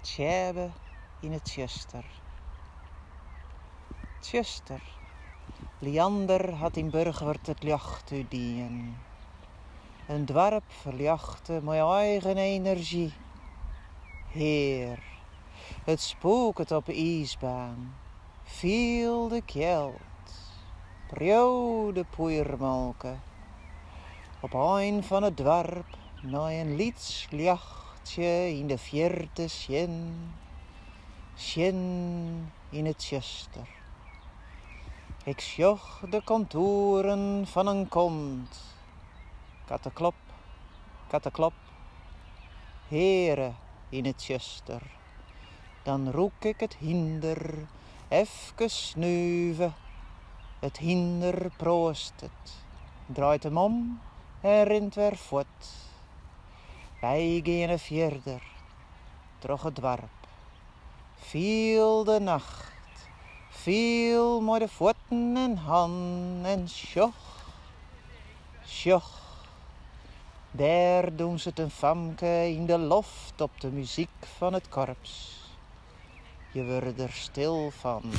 Tsjêbe yn it tsjuster. Tsjuster. Liander hat yn Burchwert it ljocht útdien. In doarp ferljochte mei eigen enerzjy. Hear, it spûket op 'e iisbaan. Fiel de kjeld. Priuw de poeiermolke. Op 'e ein fan it doarp nei in lyts ljochtsje yn de fierte sjen, sjen yn it tsjuster. Ik sjoch de kontoeren fan in kont. Katteklop, katteklop. Heare yn it tsjuster. Dan rûk ik it hynder efkes snuve. It hynder proastet, draait him om en rint wer fuort. Wy geane fierder troch it doarp. Fiel de nacht, fiel mei de fuotten en hannen en sjoch, sjoch. Dêr dûnset in famke yn de loft op de muzyk fan it korps. Je wurde der stil fan.